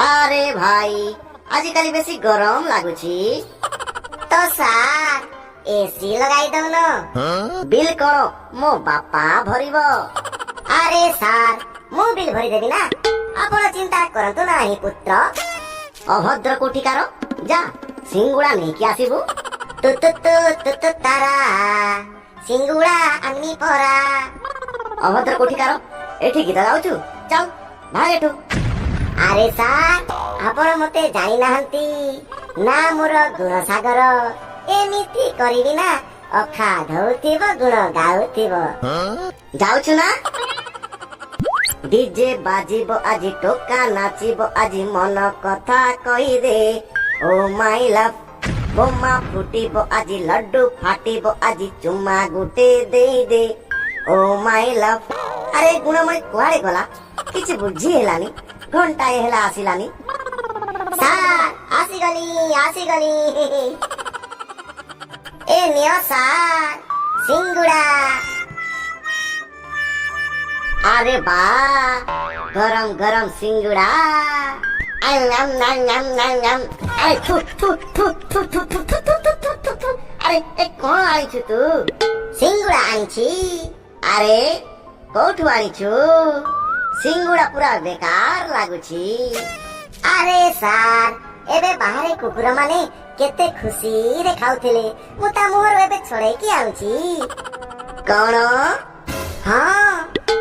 ଆରେ ଭାଇ, ଆଜିକାଲି ବେଶୀ ଗରମ ଲାଗୁଛି। ତ ସାର୍, ଏସି ଲଗାଇ ଦଉନ। ବିଲ୍ କଣ ମୋ ବାପା ଭରିବ? ଆରେ ସାର୍, ମୁଁ ବିଲ୍ ଭରିଦେବି ନା, ଆପଣ ଚିନ୍ତା କରନ୍ତୁ ନାହିଁ ପୁତ୍ର। ଅଭଦ୍ର କୋଠିକାର, ଯା ସିଙ୍ଗୁଡା ନେଇକି ଆସିବୁ। ତୁ ତୁ ତୁ ତୁ ତୁ ତାରା, ସିଙ୍ଗୁଡା ଆନି ପରା। ଅଭଦ୍ର କୋଠିକାର, ଏଠି ଗୀତ ଗାଉଛୁ? ଚାଲ ଭାଗ ଏଠୁ। ଆରେ ସାର୍, ଆପଣ ମତେ ଜାଣିନାହାନ୍ତି ନା। ମୋର ଗୁଣସାଗର, ଏମିତି କରିବି ନା ଅଖା ଧଉଥିବ ଗୁଣ ଗାଉଥିବ। ଯାଉଛୁ ନା? ଡିଜେ ବାଜିବ ଆଜି, ଟୋକା ନାଚିବ ଆଜି, ମନ କଥା କହିଦେ ଓ ମାଇ ଲଭ୍। ବୋମା ଫୁଟିବ ଆଜି, ଲଡୁ ଫାଟିବ ଆଜି, ଚୁମା ଗୋଟେ ଦେଇଦେ ଓ ମାଇ ଲଭ୍। ଆରେ, ଗୁଣମୟ କୁଆଡେ ଗଲା? କିଛି ବୁଝି ହେଲାନି। ଘଣ୍ଟାଏ ହେଲା ଆସିଲାନି। ସାର୍, ଆସିଗଲି ଆସିଗଲି। ଏ ନିଅ ସାର୍ ସିଙ୍ଗୁଡା। ଆରେ ବା, ଗରମ ଗରମ ସିଙ୍ଗୁଡା! ଆମ୍ ଆମ୍ ଆମ୍ ଆମ୍ ଆମ୍। ଆରେ, ଥୁ ଥୁ ଥୁ ଥୁ ଥୁ ଥୁ ଥୁ ଥୁ ଥୁ ଥୁ ଥୁ ଥୁ। ଆରେ, ଏ କଣ ଆଣିଛୁ ତୁ? ସିଙ୍ଗୁଡା ଆଣିଛି। ଆରେ, କୋଉଠୁ ଆଣିଛୁ? ସିଙ୍ଗୁଡା ପୁରା ବେକାର ଲାଗୁଛି। ଆରେ ସାର୍, ଏବେ ବାହାରେ କୁକୁର ମାନେ କେତେ ଖୁସିରେ ଖାଉଥିଲେ, ମୁଁ ତା ମୁହଁରୁ ଏବେ ଛଡେଇକି ଆଣୁଛି। କଣ? ହଁ,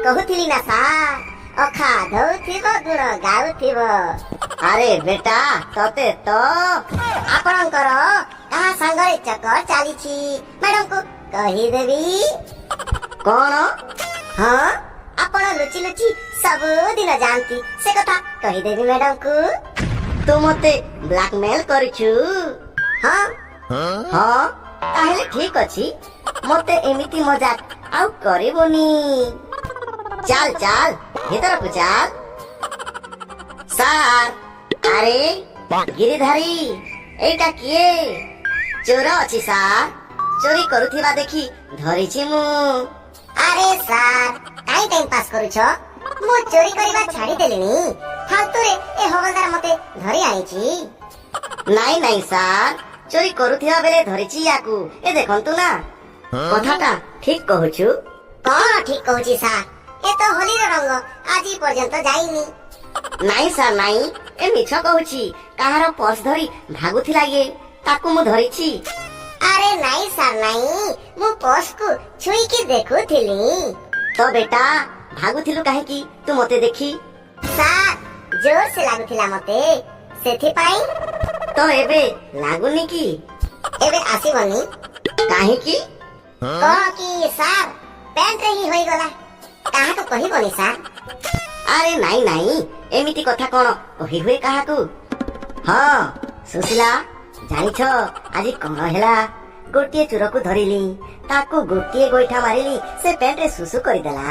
କହୁଥିଲି ନା ସାର୍, ଅଖା ଧଉଥିବ ଗୁଣ ଗାଉଥିବ। ଆରେ ବେଟା, ତତେ ତ ଆପଣଙ୍କର କାହା ସାଙ୍ଗରେ ଚକର ଚାଲିଛି, ମ୍ୟାଡମକୁ କହିଦେବି। କଣ? ହଁ, ଆପଣ ଲୁଚି ଲୁଚି ସବୁଦିନ ଯାଆନ୍ତି, ସେ କଥା କହିଦେବି ମ୍ୟାଡମକୁ। ତୁ ମତେ ବ୍ଲାକମେଲ କରୁଛୁ? ହଁ। ହଁ, ତାହେଲେ ଠିକ ଅଛି। ମତେ ଏମିତି ମଜାକ ଆଉ କରିବୁନି। ଚାଲ ଚାଲ, ଭିତରକୁ ଚାଲ। ସାର୍, ଆରେ ଗିରିଧାରୀ, ଏଇଟା କିଏ? ଚୋର ଅଛି ସାର୍। ଚୋରି କରୁଥିବା ଦେଖି ଧରିଛି ମୁଁ। ଆରେ ସାର୍, କାଇଁ ଟାଇମ ପାସ୍ କରୁଛ? ମୁଁ ଚୋରି କରିବା ଛାଡିଦେଲିଣି। ଫାଲତୁରେ ଏ ହବଲଦାର ମତେ ଧରି ଆଣିଛି। ନାଇଁ ନାଇଁ ସାର୍, ଚୋରି କରୁଥିବା ବେଳେ ଧରିଛି ୟାକୁ। ଏ ଦେଖନ୍ତୁ ନା। କଥାଟା ଠିକ କହୁଛୁ। କଣ ଠିକ କହୁଛି ସାର୍? ଏ ତ ହୋଲିର ରଙ୍ଗ ଆଜି ପର୍ଯ୍ୟନ୍ତ ଯାଇନି। ନାଇଁ ସାର୍ ନାଇଁ, ଏ ମିଛ କହୁଛି। କାହାର ପର୍ସ ଧରି ଭାଗୁଥିଲା ଇଏ, ତାକୁ ମୁଁ ଧରିଛି। ଆରେ ନାଇଁ ସାର୍ ନାଇଁ, ମୁଁ ପର୍ସକୁ ଛୁଇଁକି ଦେଖୁଥିଲି। ତ ବେଟା, ଭାଗୁଥିଲୁ କାହିଁକି ତୁ ମତେ ଦେଖି? ସାର୍, ଜୋର ସେ ଲାଗୁଥିଲା ମତେ, ସେଥିପାଇଁ। ତ ଏବେ ଲାଗୁନି କି? ଏବେ ଆସିବନି। କାହିଁକି? କଣ କି ସାର୍, ପ୍ୟାଣ୍ଟରେ ହିଁ ହୋଇଗଲା। କାହାକୁ କହିବନି ସାର୍। ଆରେ ନାଇଁ ନାଇଁ, ଏମିତି କଥା କଣ କହି ହୁଏ କାହାକୁ? ହଁ ସୁଶୀଲା, ଜାଣିଛ ଆଜି କଣ ହେଲା? ଗୋଟିଏ ଚୋରକୁ ଧରିଲି, ତାକୁ ଗୋଟିଏ ଗୋଇଠା ମାରିଲି, ସେ ପ୍ୟାଣ୍ଟରେ ସୁସୁ କରିଦେଲା।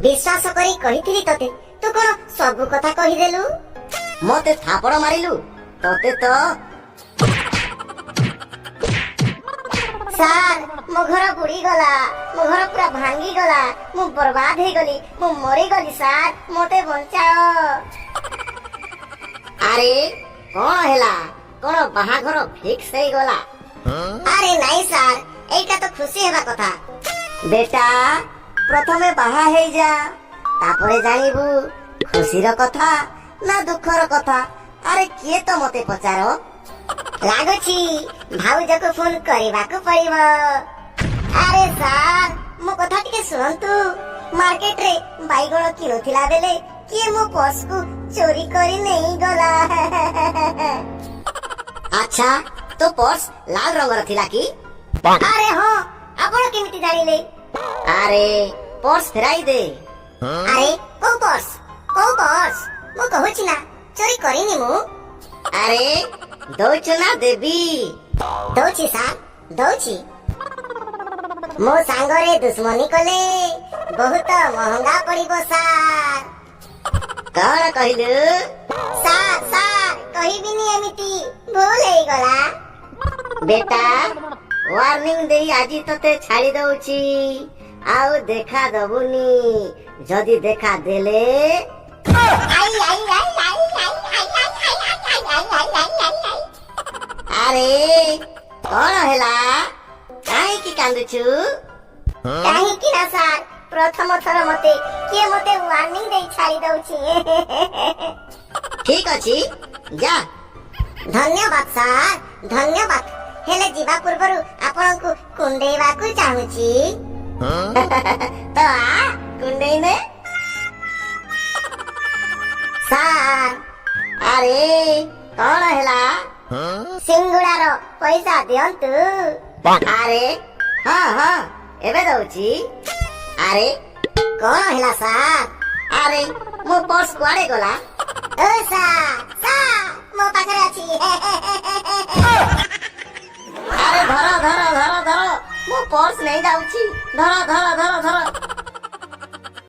ବିଶ୍ୱାସ କରି କହିଥିଲି ତତେ, ତୁ କଣ ସବୁ କଥା କହିଦେଲୁ? ମତେ ଥାପଡ଼ ମାରିଲୁ? ତତେ ତ ସାର୍, ମୋ ଘର ବୁଡିଗଲା, ମୋ ଘର ପୁରା ଭାଙ୍ଗିଗଲା, ମୁଁ ବର୍ବାଦ ହେଇଗଲି, ମୁଁ ମରିଗଲି ସାର୍, ମତେ ବଞ୍ଚାଅ। ଆରେ, କଣ ହେଲା? କଣ ବାହାଘର ଫିକ୍ସ ହେଇଗଲା? ଆରେ ନାଇଁ ସାର୍, ଏଇଟା ତ ଖୁସି ହେବା କଥା। ବେଟା, ପ୍ରଥମେ ବାହା ହେଇଯା, ତାପରେ ଜାଣିବୁ ଖୁସିର କଥା ନା ଦୁଃଖର କଥା। ଆରେ, କିଏ ତ ମତେ ପଚାର। ଲାଗୁଛି ଭାଉଜକୁ ଫୋନ କରିବାକୁ ପଡିବ। ଆରେ ସାର୍, ମୋ କଥା ଟିକେ ଶୁଣନ୍ତୁ। ମାର୍କେଟରେ ବାଇଗଣ କିଣୁଥିଲା ବେଳେ କିଏ ମୋ ପର୍ସକୁ ଚୋରି କରି ନେଇଗଲା। ଆଚ୍ଛା, ତୋ ପର୍ସ ଲାଲ ରଙ୍ଗର ଥିଲା କି? ଆରେ ହଁ, ଆପଣ କେମିତି ଜାଣିଲେ? ଆରେ, ପର୍ସ ଫେରାଇ ଦେ। ଆରେ, କୋଉ ପର୍ସ, କୋଉ ପର୍ସ? ମୁଁ କହୁଛି ନା, ଚୋରି କରିନି ମୁଁ। ଆରେ, ଦଉଛୁ ନା ଦେବି? ଦଉଛି ସାର୍, ଦଉଛି। ମୋ ସାଙ୍ଗରେ ଦୁଶ୍ମନୀ କଲେ ବହୁତ ମହଙ୍ଗା ପଡିବ ସାର୍। କଣ କହିଲୁ? ସାର୍ ସାର୍, କହିବିନି, ଏମିତି ଭୁଲ ହେଇଗଲା। ବେଟା, ୱାର୍ଣ୍ଣିଂ ଦେଇ ଆଜି ତତେ ଛାଡି ଦଉଛି। ଆଉ ଦେଖା ଦବୁନି। ଯଦି ଦେଖା ଦେଲେ I I I I I I I I I I I I I I. ଆରେ, କଣ ହେଲା? କାହିଁକି କାନ୍ଦୁଛୁ? କାହିଁକି ନା ସାର୍, ପ୍ରଥମ ଥର ମତେ କିଏ ମତେ ୱାର୍ଣ୍ଣିଂ ଦେଇ ଛାଡି ଦଉଛି। ଠିକ ଅଛି, ଯା। ଧନ୍ୟବାଦ ସାର୍, ଧନ୍ୟବାଦ। ହେଲେ ଯିବା ପୂର୍ବରୁ ଆପଣଙ୍କୁ କୁଣ୍ଡେଇବାକୁ ଚାହୁଁଛି। ତ ଆ, କୁଣ୍ଡେଇ ନେ। ସାର୍। ଆରେ, କଣ ହେଲା? ସିଙ୍ଗୁଡାର ପଇସା ଦିଅନ୍ତୁ। ଆରେ ହଁ ହଁ, ଏବେ ଦଉଛି। ଆରେ! କଣ ହେଲା ସାର୍? ଆରେ, ମୋ ପର୍ସ କୁଆଡେ ଗଲା? ଓ ସାର୍, ସାର୍, ମୋ ପାଖରେ ଅଛି। ଆରେ, ଧର ଧର ଧର ଧର, ମୋ ପର୍ସ ନେଇ ଯାଉଛି। ଧର ଧର ଧର ଧର।